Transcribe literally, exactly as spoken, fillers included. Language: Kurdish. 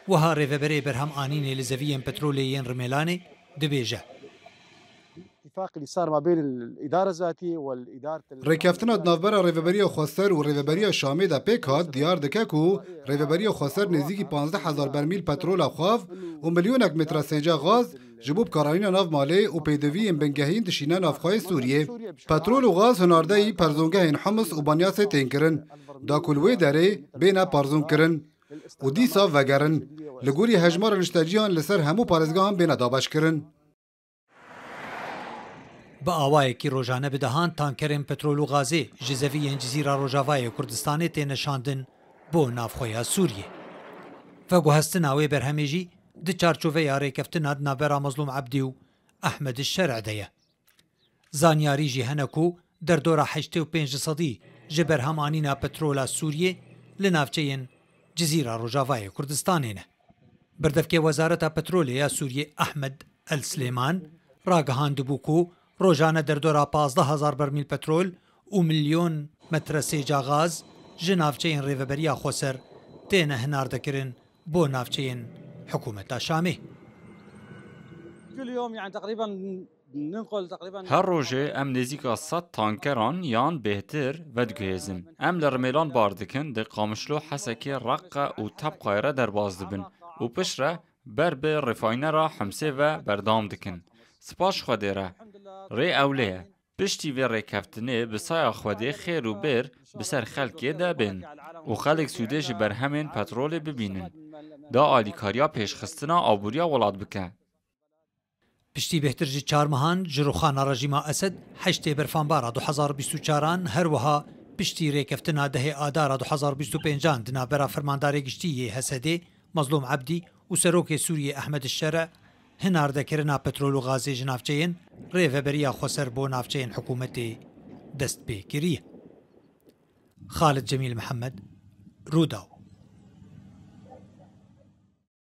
Wiha rêveberê berhem anînê li zeviyên petrolê yên Rimêlanê dibêje. الاتفاق اللي صار ما بين الاداره الذاتيه والاداره Rêkeftina di navbera Rêveberiya Xweser û Rêveberiya Şamê de pêk hat, diyar dike ku Rêveberiya Xweser nêzîkî panzdeh hezar bermîl petrola xwav û milyonek metre sêca gaz ji bo bikaranîna nav malê û pêdiviyên bingehîn dişîne navxweyê Sûriyê. Petrol û gaz hinardeyî perzûngehên Humus û Banyasê tên kirin, da ku li wê derê bêne parzûnkirin û dîsa vegerin. Li gorî hejmara nişteciyan li ser hemû parêzgehan bêne dabeşkirin. Bi awayekî rojane bi dehan tankerên petrol û gazê ji zeviyên Cizîra Rojavayê Kurdistanê têne şandin bo navxweya Sûriyê. Veguhestina wê berhemê jî di çarçoveya rêkeftina di navbera Mezlûm Ebdî û Ehmed Şer'e de ye. Zanyarî jî hene ku derdora heştê û pênc ji sedî ji berhemanîna petrola Sûriyê li navçeyên Cizîra Rojavayê Kurdistanê ne. Berdevkê Wezareta Petrolê ya Sûriyê Ahmed El Silêman ragihandibû ku rojane derdora pazdeh hezar bermîl petrol û milyon metre sêca gaz ji navçeyên Rêveberiya Xweser têne hinardekirin bo navçeyên hikûmeta Şamê. كل يوم يعني تقريبا ننقل تقريبا Her rojê em nêzîka sed tankeran yan bêhtir vediguhêzin. Em li Rimêlan bar dikin, di Qamişlo, Hesekê, Reqqa û Tebqayê re derbas dibin û piştre ber bi rêfaynera Himsê ve berdewam dikin. Spas Xwedê re, rê ewlê ye. Piştî vê rêkeftinê bi saya Xwedê xêr û bêr bi ser xelkê de bên û xelk sûdê ji berhemên petrolê bibînin, da alîkariya pêşxistina aboriya welat bike. Piştî bêhtir ji çar mehan ji rûxana rejîma Esed, heştê berfanbara du hezar bîst û çaran, her wiha piştî rêkeftina dehê adara du hezar bîst û pêncan di navbera Fermandarê Giştî yê Hesedê Mezlûm Ebdî û Serokê Sûriyê Ehmed Şere hinardekirina petrol û gazê ji navçeyên Rêveberiya Xweser bo navçeyên hikûmetê dest pê kiriye. Xalid Cemîl Mihemed, Rûdaw.